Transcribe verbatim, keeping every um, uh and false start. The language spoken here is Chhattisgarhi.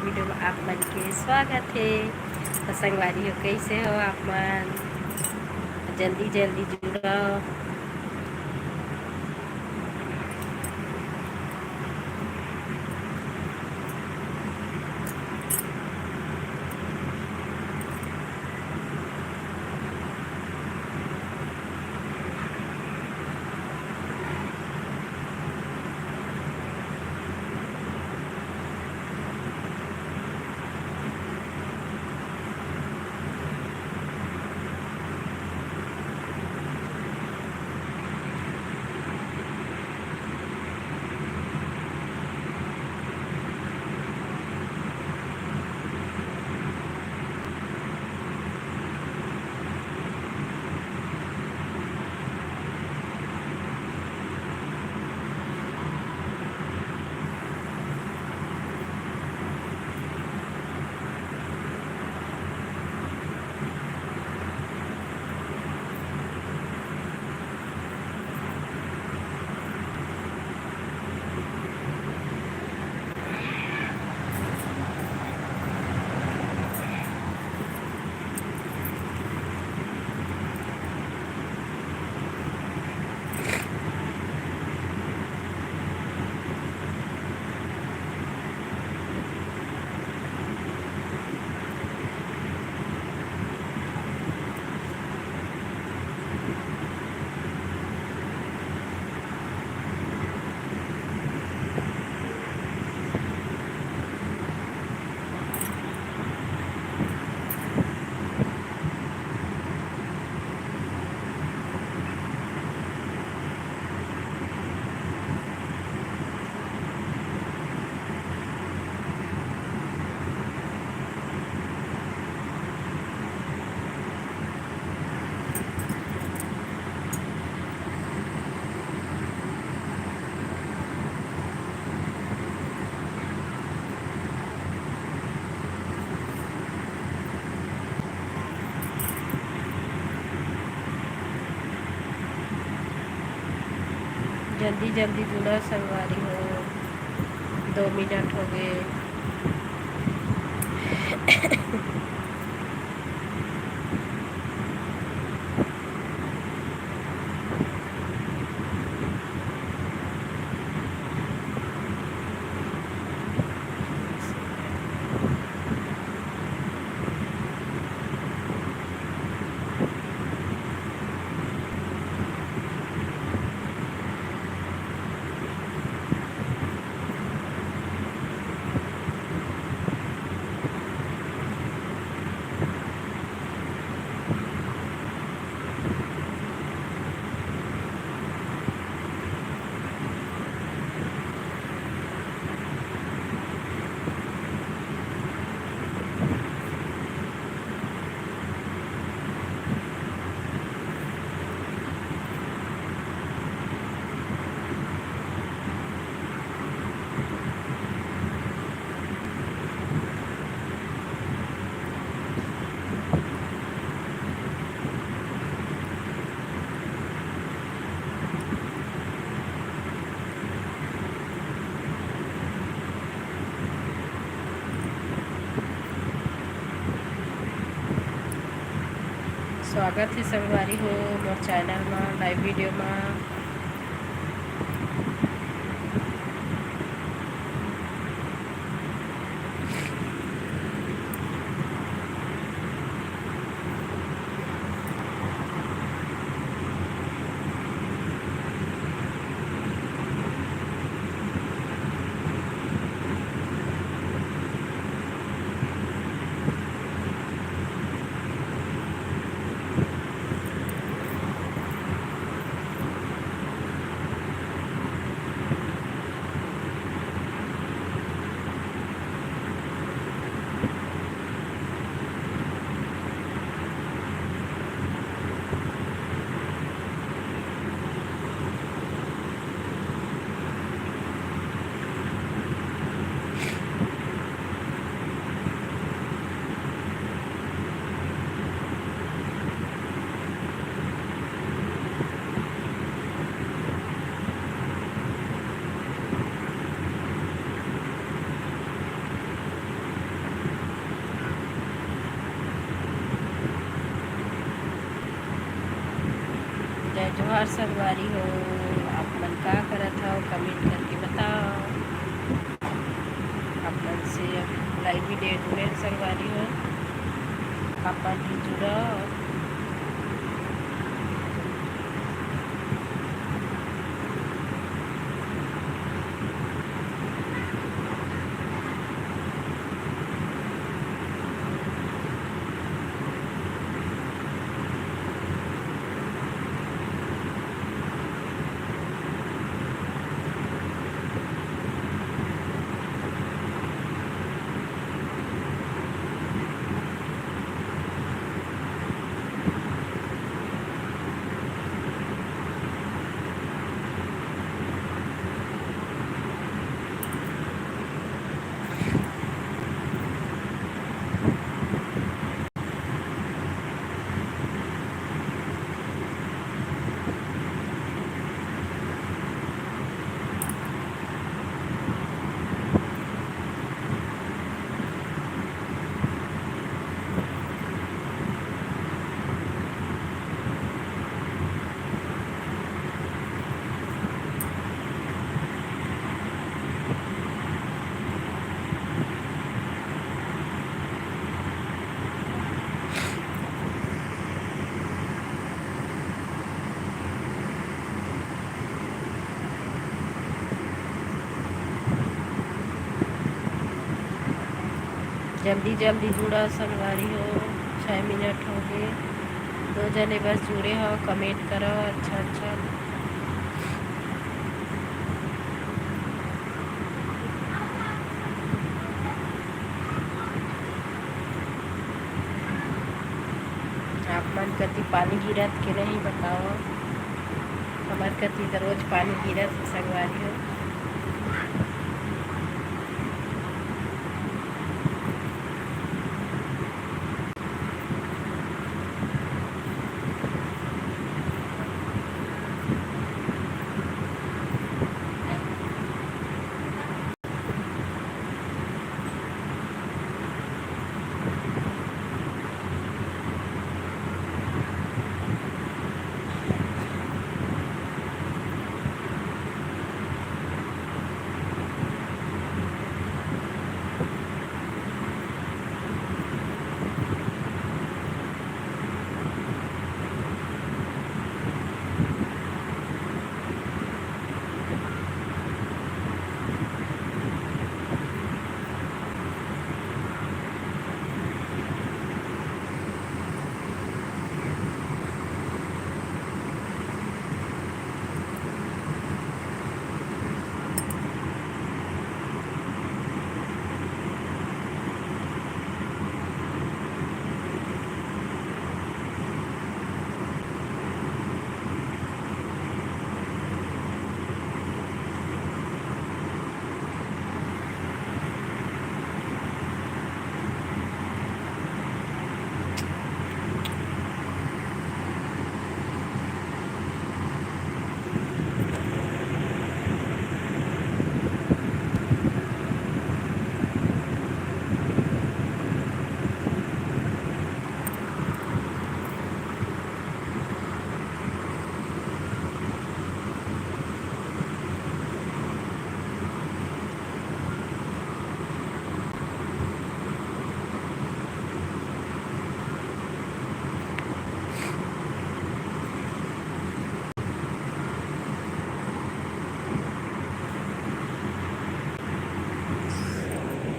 वीडियो में आप मन के स्वागत हे। तो संगवारी हो, कैसे हो आप मन? जल्दी जल्दी जुड़ो। जल्दी जल्दी जुड़ो संगवारी हो, दो मिनट हो गए। स्वागत हे संगवारी हो मोर चैनल मा, लाइव वीडियो मा। और संगवारी हो, आप मन का करत हव, comment करके बताओ। आप मन से live video जुड़े संगवारी हो, आप मन भी जुड़ो। जल्दी जल्दी जुड़ा संगवारी हो, छः मिनट हो गए, दो जने बस जुड़े हो, comment करो अच्छा अच्छा। आप मन कति पानी गिरत के नहीं बताओ, हमर कति तो रोज पानी गिरत हे संगवारी हो।